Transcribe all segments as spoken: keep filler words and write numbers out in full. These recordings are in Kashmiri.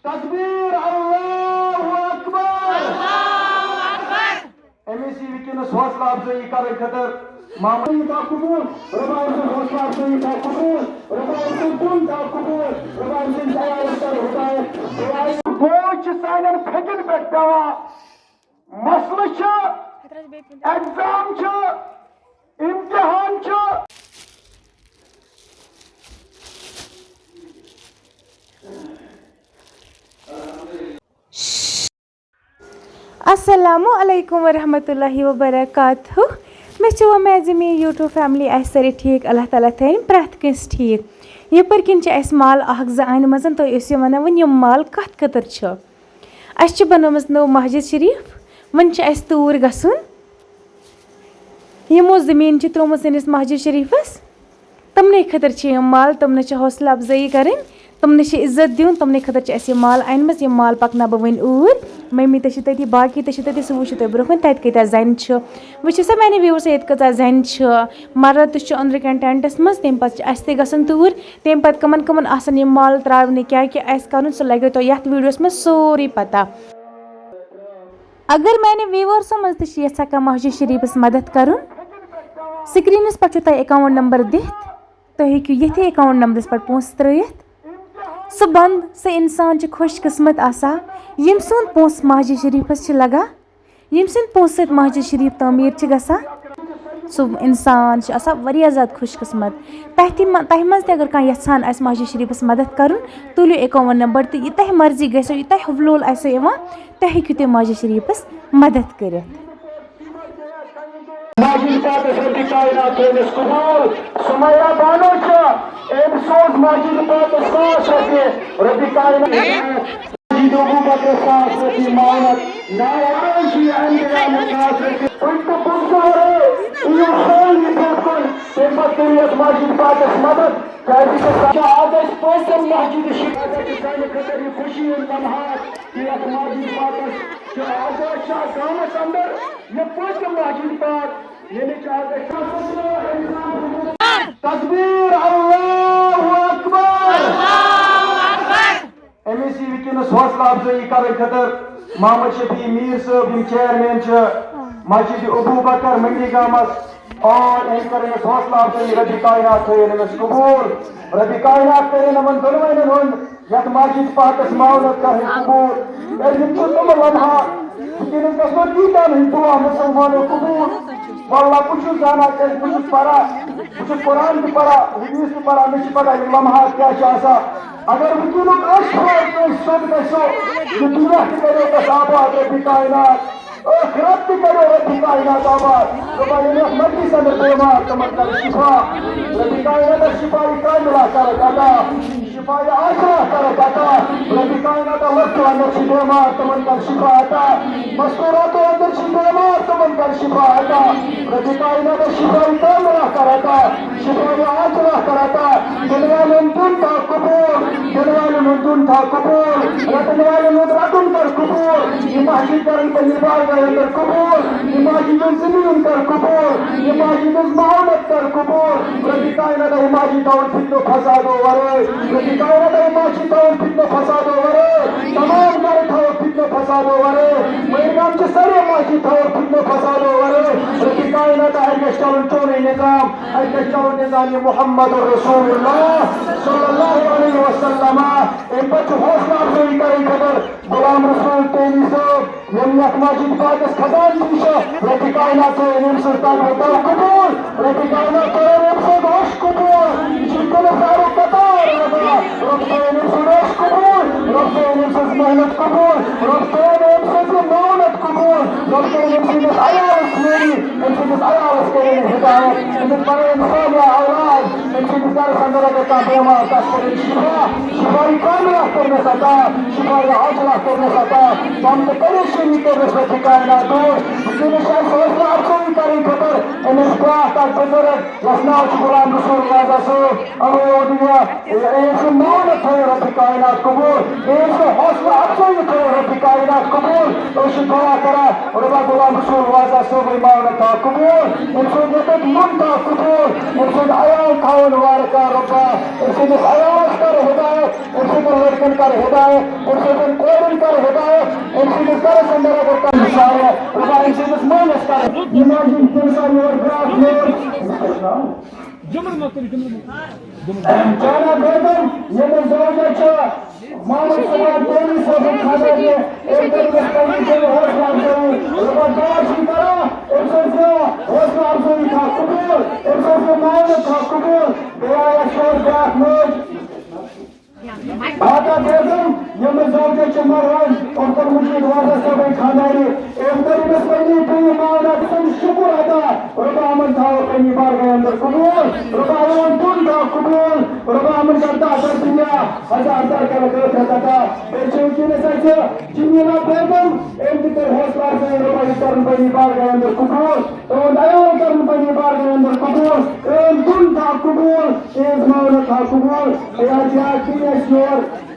تکبیر، اللہ اکبر۔ اللہ اکبر۔ أمِس یہِ وٕنکیٚنَس حوصلہٕ افزٲیی کرنہٕ خٲطرٕ محمد۔ بوج چھِ سانٮ۪ن پھیٚکٮ۪ن پٮ۪ٹھ پٮ۪وان۔ مسلہٕ چھُ، ایگزام چھُ، امتحان چھُ۔ السلام علیکم ورحمۃ اللہ وبرکاتہ۔ مےٚ چھِ وۄمید زِ میٛٲنۍ YouTube family آسہِ سٲری ٹھیٖک۔ اللہ تعالیٰ تھٲیِن پرٛٮ۪تھ کٲنٛسہِ ٹھیٖک۔ یَپٲرۍ کِنۍ چھِ اَسہِ مال اَکھ زٕ اَنِمَژ، تُہۍ ٲسِو وَنان وۄنۍ یِم مال کَتھ خٲطرٕ چھِ۔ اَسہِ چھِ بَنٲومٕژ نٔو مسجد شریٖف، وۄنۍ چھِ اَسہِ توٗرۍ گژھُن۔ یِمو زٔمیٖن چھِ ترٛٲومٕژ سٲنِس مسجد شریٖفَس، تِمنٕے خٲطرٕ چھِ یِم مال، تِمنٕے چھِ حوصلہٕ افزٲیی کَرٕنۍ، تِمنٕے چھِ عزت دیُن، تِمنٕے خٲطرٕ چھِ اَسہِ یِم مال اَنِمَژ۔ یِم مال پَکناو بہٕ وۄنۍ اوٗرۍ، مٔمی تہِ چھِ تٔتی، باقٕے تہِ چھِ تٔتی، سُہ وٕچھِو تُہۍ برٛونٛہہ کُن تَتہِ کۭتیٛاہ زَنہِ چھِ۔ وٕچھِو سا میٛانہِ viewers، ییٚتہِ کۭژاہ زَنہِ چھِ، مَرٕد تہِ چھُ أنٛدرٕ کَنۍ ٹٮ۪نٛٹَس منٛز، تَمہِ پَتہٕ چھِ اَسہِ تہِ گژھُن توٗرۍ، تَمہِ پَتہٕ کَمَن کَمَن آسَن یِم مال ترٛاونہِ، کیٛاہ کیٛاہ آسہِ کَرُن، سُہ لَگیو تۄہہِ یَتھ videoس منٛز سورُے پَتہ۔ اگر میانہِ viewersو منٛز تہِ چھِ یژھان کانٛہہ مسجد شریٖفس مدد کرُن، screenس پٮ۪ٹھ چھُ تۄہہِ account number دِتھ، تُہۍ ہیٚکِو ییٚتھی account numberس پٮ۪ٹھ پونٛسہٕ ترٲیِتھ۔ سُہ بنٛد، سُہ انسان چھُ خۄش قسمت آسان، ییٚمۍ سُنٛد پونٛسہٕ مسجد شریٖفس چھِ لگان، ییٚمۍ سٕنٛدۍ پونٛسہٕ سۭتۍ مسجد شریٖف تعمیٖر چھِ گژھان۔ سُہ انسان چھُ آسان واریاہ زیادٕ خۄش قسمت۔ تۄہہِ تہِ مہ-، تۄہہِ منٛز تہِ اگر کانٛہہ یژھان آسہِ مسجد شریٖفس مدد کرُن، تُلِو account number تہٕ یہِ تۄہہِ مرضی گژھیو، یہِ تۄہہِ حُبلول آسیو یِوان، تُہۍ ہیٚکِو تہِ مسجد شریٖفس مدد کٔرِتھ۔ مسجد پاکس رۄبِ کائنات تھٲوِنَس قبول۔ سمیہ بانو چھِ، أمۍ سوز مسجد پاکس ساس رۄپیہِ۔ رۄبِ کائنات مسجد ابوبکر ساس رۄپیہِ معاونت۔ ناواران چھِ یہِ اَمہِ دِلہِ آمُت ساس رۄپیہِ۔ کُنہِ تہٕ پونٛسہٕ ورٲے یِیِو سٲری برٛونٛہہ کُن۔ تَمہِ پتہٕ کٔرِو یَتھ مسجد پاکس مدد۔ کیٛازِ کہِ سۄ چھِ آز اَسہِ پٔتِم مسجد شریٖف۔ اگر چھِ سانہِ خٲطرٕ یہِ خوشی ہُنٛد لمحات کہِ یَتھ مسجد پاکس چھِ آز، أسۍ چھِ اَتھ گامس اندر یہِ پٔتِم مسجد پاک، ییٚمِچ آز اَسہِ تکبیر، اللہ اکبر۔ أمِس یہِ وٕنکیٚنَس حوصلہٕ افزٲیی کرنہٕ خٲطرٕ محمد شفیع میٖر صٲب، یِم chairman چھِ مسجد ابو بکر منڈی گامس، اور أمۍ کٔر أمِس حوصلہٕ افزٲیی، رۄبِ کائنات تھٲیِن أمِس قبول، رۄبِ کائنات کٔرِن یِمن دۄنوٕنٮ۪ن ہُنٛد یَتھ مسجد پاکس معاونت کرٕنۍ قبول۔ أزِکۍ چھِ تِم لمحات، وٕنکیٚنَس گژھِ نہٕ تیٖتیٛاہَن ہٕنٛدۍ دُعا مُسلمانو قبول۔ واللہ بہٕ چھُس زانان، کیٛازِ بہٕ چھُس پران، بہٕ چھُس قرآن تہِ پران، حدیث تہِ پران، مےٚ چھِ پتہ یِم لمحات کیٛاہ چھِ آسان۔ اگر وٕنکیٚنُک أچھ پھوٚر کٲنٛسہِ سیوٚد گژھِ، یہِ دُنیا تہِ کریو تَس آباد، رۄبِ کائنات۔ ٲخرت تہِ کریو رۄبِ کائنات آباد۔ دَپان یِم یَتھ مجلسَن منٛز بیمار، تِمَن کر شفا۔ رۄبِ کائنات شفا کاملہ کرکھ عطا۔ شفا عاجلہ کرکھ عطا۔ رۄبِ کائنات لۄکٹیو اندر چھِ بیمار، تِمَن کر شفا عطا۔ مستوراتو اندر چھِ بیمار، تِمَن کر شفا عطا۔ رۄبِ کائنات شفا کاملہ کر عطا۔ شفا عاجلہ کر عطا۔ دِنہٕ والٮ۪ن دیُن تھاو قبول، دِنہٕ والٮ۪ن ہُنٛد دیُن تھاو قبول، رٹن والٮ۪ن ہُنٛد رٹُن کر قبول، یہِ مسجد کرن پننہِ بارگاہہِ اندر قبول، یہِ مسجد ہُنٛد زٔمیٖن کر قبول، یہِ مسجد ہٕنٛز معاونت کر قبول۔ رۄبِ کائنات یہِ مسجد تھاوُن فتنہٕ فسادو ورٲے، رۄبِ کائنات یہِ مسجد تھاوُن فتنہٕ فسادو ورٲے، تمام گرٕ تھاوُن فتنہٕ فسادو ورٲے، مٲرۍ گام چہِ سارے مسجد تھاوُن فتنہٕ فسادو ورٲے۔ رۄبِ کائنات اَتہِ گژھِ چلُن چونُے نظام۔ اَتہِ گژھِ چلُن نظام محمد رسول اللہ صلی اللہ علیہ وسلم۔ اَمہِ پتہٕ چھُ حوصلہٕ افزٲیی کرٕنۍ خٲطرٕ غلام رسول تیمی صٲب، یِم یَتھ مسجد پاکس خزانہٕ تہِ چھِ۔ رۄبِ کائنات تھٲیِن أمۍ سٕنٛز تقویٰ قبول، رۄبِ کائنات تھٲیِن أمۍ سٕنٛز عشق قبول۔ یہِ چھُ گُلزارُک قطار لگان۔ رۄب تھٲیِن أمۍ سُنٛد عشق قبول، رۄب تھٲیِن أمۍ سٕنٛز محنت قبول، رۄب تھٲیِن أمۍ سٕنٛز یہِ معاونت قبول، رۄب تھٲیِن أمۍ سٕنٛدِس عیالس میٲنی، أمۍ سٕنٛدِس عیالس کٔرِن ہدایت، أمِس بنٲیِن صالح اولاد، أمۍ سٕنٛدِس گرس اندر اگر کانٛہہ بیمار تس کٔرِن شفا، شفا کاملہ کٔرنس عطا، شفا عاجلہ کٔرنس عطا، غم تہٕ پریشٲنی کٔرنس رۄبِ کائنات دوٗر۔ وٕنکیٚنس چھِ اَسہِ حوصلہٕ افزٲیی کرٕنۍ خٲطرٕ أمِس بیٛاکھ اکھ بُزرگ، یَس ناو چھُ غلام رسول وازا صٲب۔ اَوَے ووٚن مےٚ، أمۍ سُنٛد معاونت تھٲیِو رۄبِ کائنات قبول، أمۍ سُنٛد حوصلہٕ افزٲیی تھٲیِو رۄبِ کائنات قبول۔ أسۍ چھِ دعا کران، رۄبا غلام رسول وازا صٲبٕنۍ معاونت تھاو قبول، أمۍ سُنٛد ییٚتیُک نوٚن تھاو قبول، أمۍ سُنٛد عیال تھاو وارٕ کار رۄبا، أمۍ سٕنٛدِس عیالَس کر ہدایت، أمۍ سٕنٛدٮ۪ن لٔڑکَن کر ہدایت، أمۍ سٕنٛدٮ۪ن کورٮ۪ن کر ہدایت، أمۍ سٕنٛدِس گرَس اندر اگر کانٛہہ مصیبت، رۄبا أمۍ سٕنٛدِس مٲلِس کر۔ یِم حظ یِم تِم سا یور بیٛاکھ لوگ۔ جمر مہ کٔرِو، جمر مہ کٔرِو۔ جانا بیگم، ییٚمِس زوجہ چھِ، محمد صٲبن تیٚمی سۭتۍ خانٛدر یہِ، أمۍ کٔر مےٚ پننہِ دِلہِ حوصلہٕ افزٲیی۔ رۄبا دعا چھِ کران، أمۍ سٕنٛز یہِ حوصلہٕ افزٲیی تھاو قبوٗل، أمۍ سٕنٛز یہِ معاونت تھاو قبوٗل۔ بیٚیہِ آیس یور بیٛاکھ مٲج، آتا بیگم، ییٚمِس زوجہ چھِ مرحوم عبدالمجید وازا صٲبٕنۍ خانٛدارِ۔ أمۍ کٔر أمِس پننہِ دِلہِ معاونت سُنٛد شُکر ادا۔ رۄبا یِمن تھاو پننہِ بارگاہہِ اندر قبوٗل۔ رۄبا یِمن دۄن تھاو قبوٗل۔ رۄبا یِمن کر دہ در دُنیا، ہزار در کر ٲخرت عطا۔ بیٚیہِ چھِ وٕنکیٚنس اَسہِ جمیلہ بیگم، أمۍ تہِ کٔر حوصلہٕ افزٲیی، رۄبا یہِ کرن پننہِ بارگاہہِ اندر قبوٗل۔ تُہُنٛد عیال کرن پننہِ بارگاہہِ اندر قبوٗل۔ أمۍ دۄن تھاو قبوٗل۔ تہنٛز معاونت تھاو قبوٗل۔ یا زیاد دِنۍ اَسہِ یور۔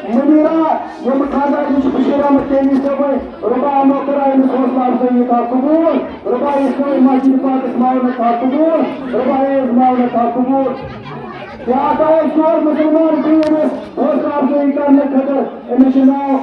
منیرا، یِم خانٛدارنہِ چھِ بشیر احمد تیمی صٲبٕنۍ، رۄبا یِمو کٔر أمِس حوصلہٕ افزٲیی تھاو قبوٗل، رۄبا یہِ سٲنۍ مسجد پاکس معاونت تھاو قبوٗل، رۄبا یہِ معاونت تھاو قبوٗل۔ بیٛاکھ آیہِ اَسہِ یور مُسلمان بٲے أمِس حوصلہٕ افزٲیی کرنہٕ خٲطرٕ، أمِس چھُ ناو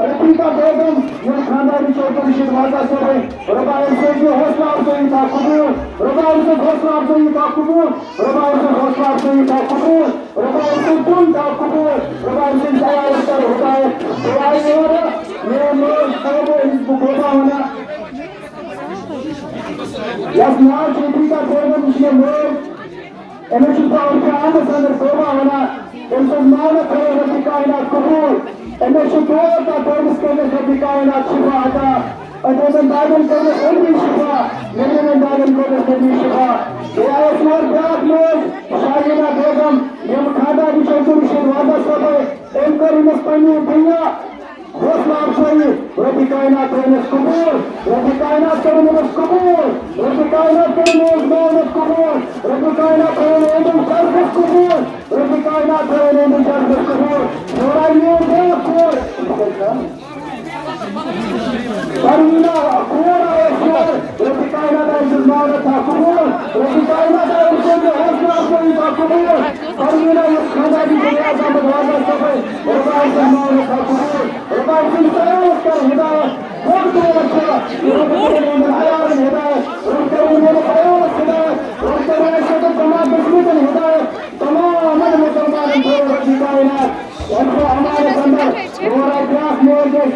رفیقہ بیگم، یِم خانٛدارنہِ چھِ عبدالرشید وازا صٲبٕنۍ، رۄبا أمۍ سٕنٛز یہِ حوصلہٕ افزٲیی تھاو قبوٗل، رۄبا أمۍ سٕنٛز حوصلہٕ افزٲیی تھاو قبوٗل، رۄبا أمۍ سٕنٛز حوصلہٕ افزٲیی تھاو قبوٗل۔ رۄبا أمۍ سٕنٛدۍ کُن تھاو قبوٗل۔ رۄبا أمۍ سٕنٛدِس عیالَس کر ہدایت۔ دُعا یور، میون مول صٲب، أمِس بہٕ گوبا وَنان۔ یَس ناو چھُ رفیقہ بیگم، یہِ چھِ مےٚ مٲلۍ۔ أمِس چھُس بہٕ عرفِ عامَس اندر گوبا وَنان۔ أمۍ سٕنٛز مولد کٔرِو رۄبِ کائنات قبوٗل۔ أمِس چھُ دود تہٕ دٲدِس کٔرِس رۄبِ کائنات شفا عطا۔ أمۍ یِمَن دادٮ۪ن کٔرِس علمی شفا، یِمَن دادٮ۪ن کٔرِس علمی شفا۔ بیٚیہِ آیَس یور بیٛاکھ مٲج، شاہیٖنہ بیگم، یِم خانٛدارنہِ چھِ عبدالرشید وازا صٲبٕنۍ۔ أمۍ کٔر أمِس پنٛنہِ دُنیا حوصلہٕ افزٲیی۔ رۄبِ کائنات تھٲینَس قبوٗل، رۄبِ کائنات کٔرِن أمِس قبوٗل، رۄبِ کائنات کٔرِن أمِس محنت قبوٗل، رۄبِ کائنات تھٲیِن أمِس جذبَس قبوٗل۔ رۄبِ کائنات تھٲیِن أمِس جذبَس قبوٗل۔ شورا میون بیٛاکھ کور۔ پروینا کور آیَس یور۔ رۄبِ کائنات آیَس یور محنت تھاو قبوٗل۔ رۄبِ کائنات آیَس یور حوصلہٕ افزٲیی تھاو قبوٗل۔ پروینا یُس خانٛدارنہِ چھِ ریاض احمد وازا صٲبٕنۍ۔ رۄبا آیَس یور محنت تھاو قبوٗل۔ رۄبا أمۍ سٕنٛدِس عیالَس کر ہدایت۔ بوٚڑ دود چھُ۔ رۄبا کٔرِن یِمَن عیالَن ہدایت۔ رۄبا کٔرِن یِمَن عیالَس ہدایت۔ رۄبا کٔرِن اَسہِ خٲطرٕ جماعت دٔسمِتَن ہدایت۔ تمام مسلمانن تھٲو رۄبِ کائنات۔ وۄنۍ چھُ اَمانَس اندر یور اَکھ بیٛاکھ موج اَسہِ۔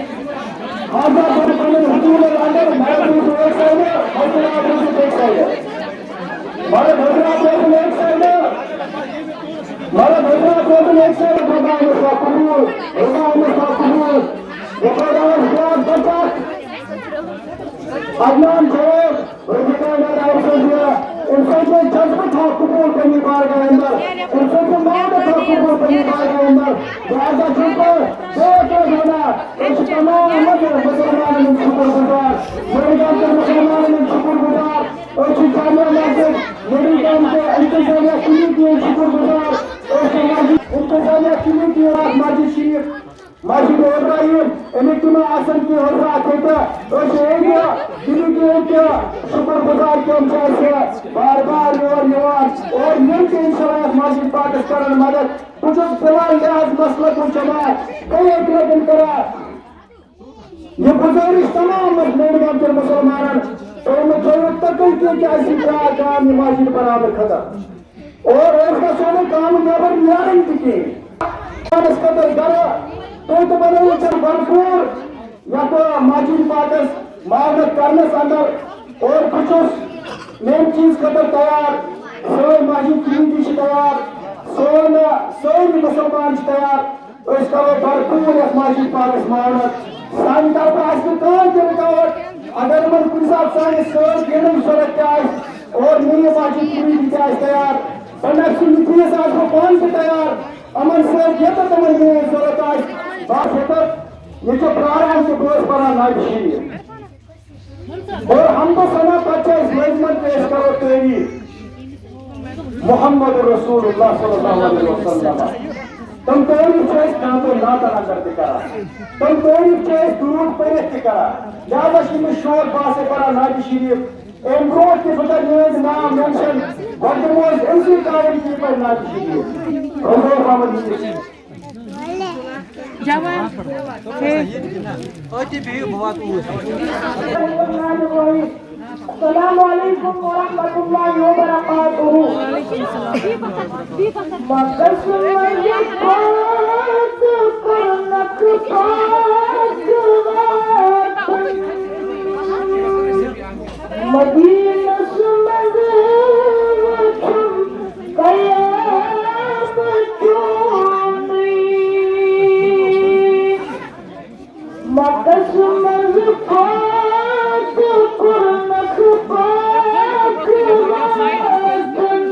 حضرات چھِ پنٕنۍ حکوٗمت اندر، مگر تُہۍ چھِو اَکہِ سایڈٕ، حضرات چھِ بیٚکہِ سایڈٕ۔ مگر حضرات چھِ اَکہِ سایڈٕ، مگر حضرات چھِ اَکہِ سایڈٕ، رۄبا أمِس تھاو قبوٗل، رۄبا أمِس تھاو قبوٗل۔ یَپٲرۍ آو اَسہِ بیٛاکھ بَچہٕ اَکھ۔ عدنان چھُ، رۄبِ کائنات آیَس یور، أمۍ سٕنٛدۍ جذبہٕ تھاو قبوٗل پننہِ بارگاہ اندر، أمۍ سٕنٛدۍ محبت تھاو قبوٗل پننہِ بارگاہ اندر۔ لہذا چھُس بہٕ بیٚیہِ اَکہِ لَٹہِ وَنان، أسۍ چھِ تمام مسلمانَن ہٕنٛدۍ شُکُر گُزار، مٔڈی گام کٮ۪ن مسلمانَن ہٕنٛدۍ شُکُر گُزار، أسۍ چھِ جامع مسجد مٔڈی گام کہِ انتظامیہ کمیٹی ہٕنٛدۍ شُکُر گُزار، أسۍ چھِ مسجد انتظامیہ کمیٹی ہٕنٛدۍ مسجد شریف مسجد ابراہیم، اَمِکۍ تِم آسن کینٛہہ حضرات ییٚتہِ، أسۍ چھِ ییٚتہِ تِم کینٛہہ تہِ شُکُر گُزار کہِ یِم چھِ اَسہِ بار بار یور یِوان اور یِم تہِ اِنشاءاللہ یَتھ مسجد پاکَس کَرَن مدد۔ بہٕ چھُس بِلا لحاظ مسلک و جماعت بیٚیہِ اَکہِ لَٹہِ کَران یہِ گُزٲرِش تمام مٔڈی گام کٮ۪ن مُسلمانَن، تُہۍ مہٕ تھٲیِو تَکُن کینٛہہ کہِ اَسہِ چھِ بیٛاکھ گام یہِ مسجد بَناونہٕ خٲطرٕ۔ اور أسۍ گژھو نہٕ گامہٕ نٮ۪بر نیرٕنۍ تہِ کِہیٖنۍ۔ پانَس خٲطرٕ گرٕ، تُہۍ تہِ بنٲیِو ژےٚ بھرپوٗر یَتھ مسجد پاکَس معاونت کرنَس اندر۔ اور بہٕ چھُس ییٚمہِ چیٖز خٲطرٕ تیار، سٲنۍ مسجد کمیٹی چھِ تیار، سون، سٲری مُسلمان چھِ تیار۔ أسۍ کرو بھرپوٗر یَتھ مسجد پاکَس معاونت۔ سانہِ طرفہٕ آسہِ نہٕ کٕہٕنۍ تہِ رُکاوٹ۔ اگر یِمَن کُنہِ ساتہٕ سانہِ سۭتۍ یِنٕچ ضروٗرت تہِ آسہِ، اور میٖر مسجد کمیٹی تہِ آسہِ تیار، بنفسِ نفیس آسہٕ بہٕ پانہٕ تہِ تیار۔ یِمَن سۭتۍ ییٚتٮ۪تھ یِمَن میٛٲنۍ ضروٗرت آسہِ، بہٕ آسہٕ ییٚتٮ۪تھ۔ یہِ چھُ پران تہٕ بہٕ اوسُس پران نعتِ شریٖف۔ اور حمد و ثنا پتہٕ چھِ أسۍ لٲزمن پیش کرو تعریٖف محمد رسول اللہ صلی اللہ علیہ وسلم۔ تِم تعریٖف چھِ أسۍ نعتو نعتن اندر تہِ کران، تِم تعریٖف چھِ أسۍ درود پٔرِتھ تہِ کران۔ لہذا چھُ مےٚ شوق، بہٕ آسے پران نعتِ شریٖف۔ امہِ برونٛٹھ تہِ بہٕ کرٕ یِہٕنٛدۍ ناو مینشن، گۄڈٕ دِمو أسۍ أمسٕے قاری کی پر نعت شریف۔ رضوان محمد یوسف۔ جوان۔ ہے۔ السلام علیکم ورحمۃ اللہ وبرکاتہ۔ مکس منٛز پاک کرنک پاک وطن۔ مدینس منٛز وٕچھُم قیامت چونٕے۔ مکس منٛز پاک کرنک پاک وطن۔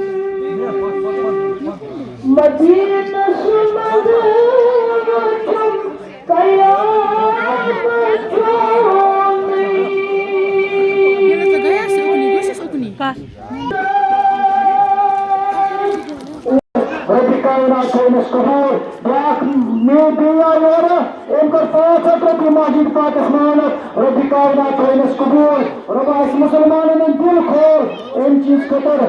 مدینس منٛز وٕچھُم قیامت چونٕے۔ ییٚلہِ ژٕ گٔیَس اُکنُے، گٔژھِس اُکنُے۔ کَتھ؟ رۄبِ کائنات تھٲوِنَس قبوٗل۔ بیٛاکھ مےٚ بیٚیہِ آو یورٕ، أمۍ کٔر پانٛژھ ہَتھ رۄپیہِ مسجد پاکَس مانت۔ رۄبِ کائنات تھٲوِنَس قبوٗل۔ رۄبا، اَسہِ مُسلمانَن ہُنٛد دِل کھول اَمہِ چیٖز خٲطرٕ۔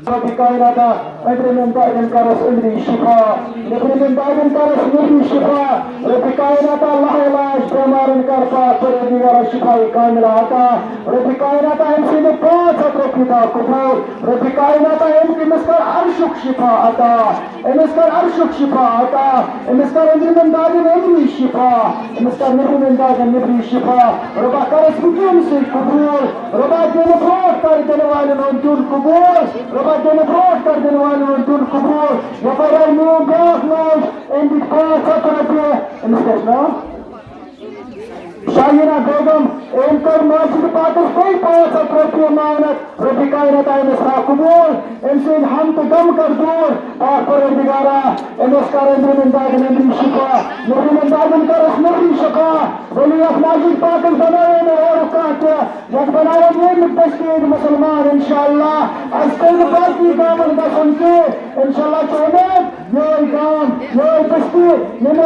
رۄبِ کائناتا، أنٛدرِمٮ۪ن دادٮ۪ن کرس أنٛدری شفا، نیٚبرِمٮ۪ن دادٮ۪ن کرس نیٚبری شفا۔ رۄبِ کائناتا، لا علاج بٮ۪مارن کر پاک، پروردگارا شفا کاملہ عطا۔ رۄبِ کائناتا، أمۍ سٕنٛدِ پانٛژھ ہَتھ رۄپیہِ تھاو قبوٗل۔ رۄبِ کائناتا، أمۍ، أمِس کر عرشُک شفا عطا، أمِس کر عرشُک شفا عطا، أمِس کر أنٛدرِمٮ۪ن دادٮ۪ن أنٛدری شفا، أمِس کر نیٚبرِمٮ۪ن دادٮ۪ن نیٚبری شفا۔ رۄبا، کرس بہٕ تٔمۍ سٕنٛدۍ قبوٗل۔ رۄبا، دِنہٕ برونٛٹھ کر دِنہٕ والٮ۪ن ہُنٛد دیُن قبوٗل۔ رۄبا، دِنہٕ برونٛٹھ کر دِنہٕ والٮ۪ن ہُنٛد دیُن قبوٗل۔ یپٲرۍ آیہِ میون بیٛاکھ موج، أمۍ دِتۍ پانٛژھ ہَتھ رۄپیہِ۔ أمِس کیٛاہ چھُ ناو؟ شاہیٖنہ بیگم۔ أمۍ کٔر مسجد پاکس بیٚیہِ پانٛژھ ہَتھ رۄپیہِ مانت۔ رۄبِ کائنات، أمِس تھاو قبوٗل۔ أمۍ سٕنٛدۍ ہم تہٕ غم کر دوٗر۔ پاک پروردگارا، أمِس کر أنٛدرِمٮ۪ن دادٮ۪ن أنٛدری شفا، نیٚبرِمٮ۪ن دادٮ۪ن کرس نیٚبری شفا۔ ولی یتھ مسجد پاکس بناوو نہٕ اورُک کانٛہہ تہِ، یتھ بناوو ییٚمہِ بستی ہٕنٛدۍ مُسلمان، انشاءاللہ۔ اسہِ پیٚیہِ نہٕ باقٕے گامن گژھُن کینٛہہ۔ انشاءاللہ چھُ اُمید، یِہوٚے گام، یِہوٚے بستی، ییٚمہِ